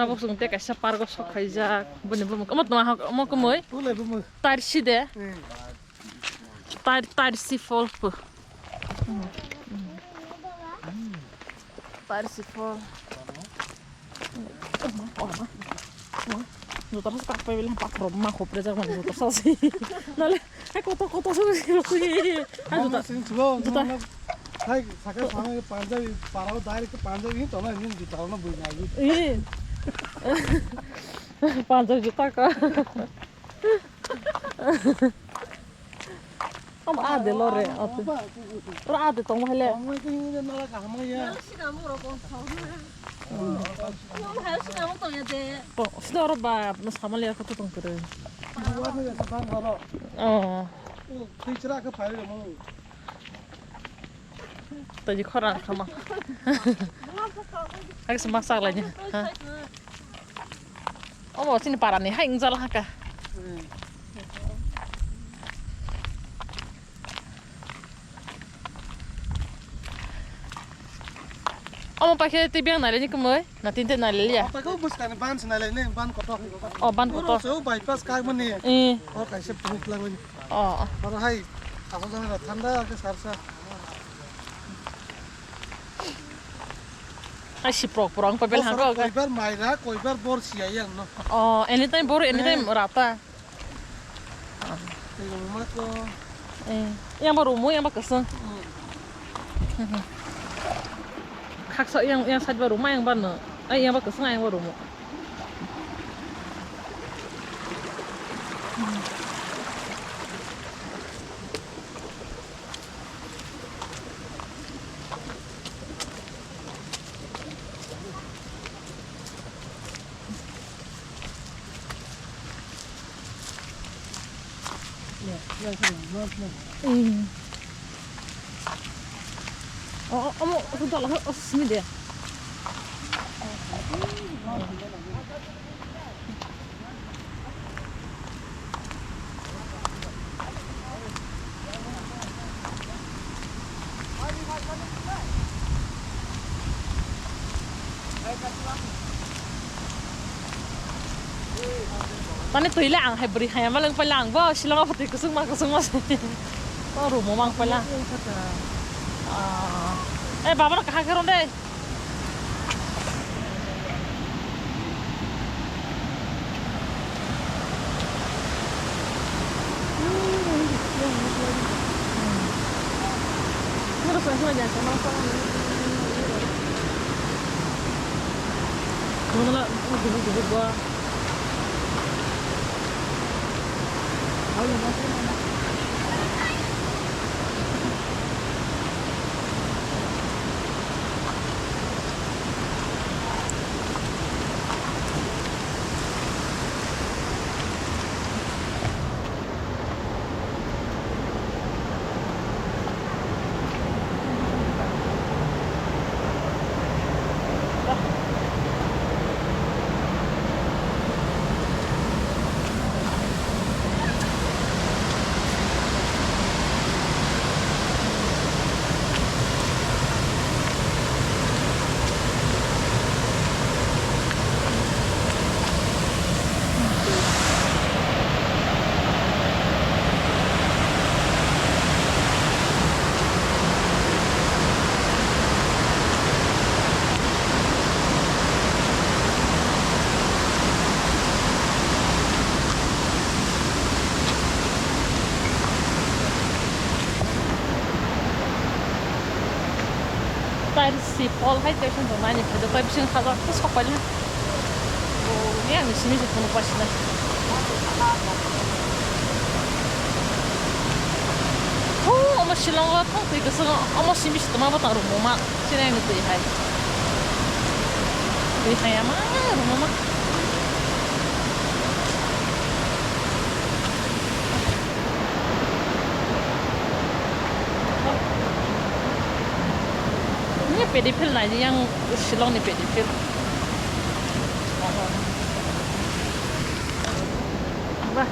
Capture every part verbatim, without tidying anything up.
Abo chwng tei kaisa park o sok khaijak. Boni bumung omo tongma hok, omo kwmwi. Tulai bumung. Tarsi de. Hmm. Tar-, tarsi fall po. Tarsi fall. Joto sa kapai bela pakhor ma khopre jak mani joto sa si. Nale, hai kotor kotor sa si. Hai joto. Joto. Hai, saka sama Punjabi, parao direct Punjabi, tona ini juta na bui na. Eh. Punjabi juta ka. Omo ah de lo re, ah, te. Ora ah de tong hele. Tong hele nala kaham ya. Nang sina mo ro kon thau na. Hmm. Nang hai sina mo tong ya de. To, sida oro ba, no samal ya khato tong kere. Buat ni sa ban baro. Oh. Oh, twi chra ka phai mo. Tadi khorang khama. Aku semak sak lagi. Ha? Omo sini parani hai wngjala haka. Omo paikhe tei biyang nailai ni kwmwi? Na tinte nailai ya? Paikhe bwskangni ban se nailai ni, ban kotor. Oh, ban kotor. Oro se o bypass kagmani. Eh. O kaisa phunuk langmani. Oh. Oro hai asok jani rok thanda khe sarsa. Hai siprok prok wng pai bel hangko. Koibar maira, koibar bor siya yang no. Oh, anytime bor, anytime rata. Tei ruma ko. Eh, yang ba rumu, yang ba keseng. Khaksa yang, yang side ba rumu, yang ba no. Ai, yang ba keseng, yang ba rumu. Oh, oh, oh, oh, oh, sini deh. Mane twi le ang hai bwrwi hai ma lwng paila ang bo Shillong o phatwi kwchwngma kwchwngma se. O room o mang paila. Ah. Eh, baba no kaham khe ron de. Tair si pol hai te sung nai ni phaijak bai bising kha jak khe sok pai na. Bo ni ang ni simi se phunuk pai sina. Thu omo Shillong o thang twi kwchwng omo simi se tongma bo tang rwngmung ma. Sini ang ni twi hai. Twi hai ama rwngmung ma. Ini paddy field nai yang Shillong ni paddy field. Bah.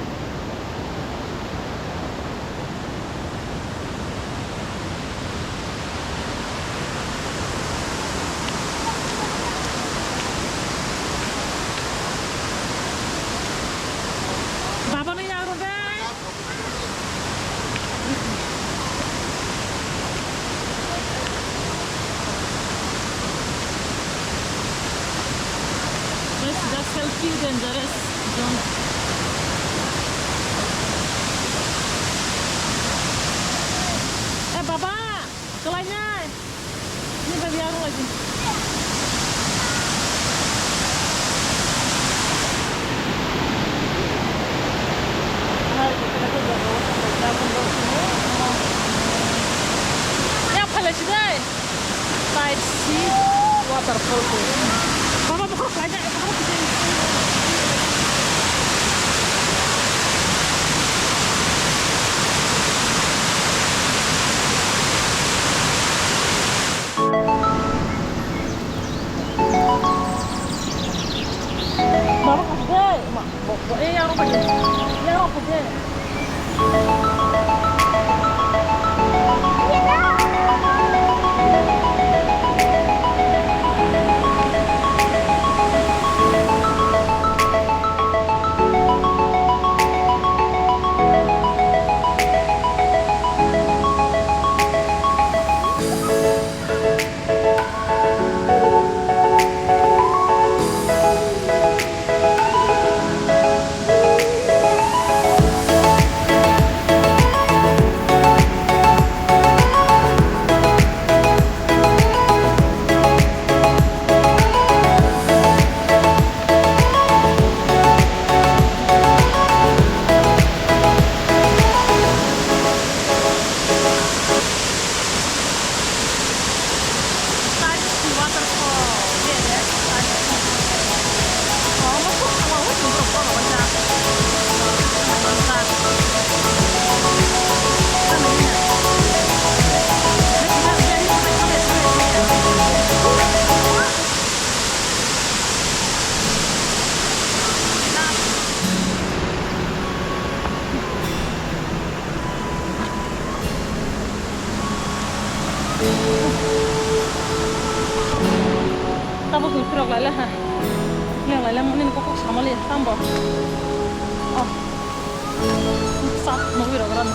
Tabuk ni phirok laila ha. Yang laila mani kok kok samali tambo. Oh. Sap nugwi rok ran.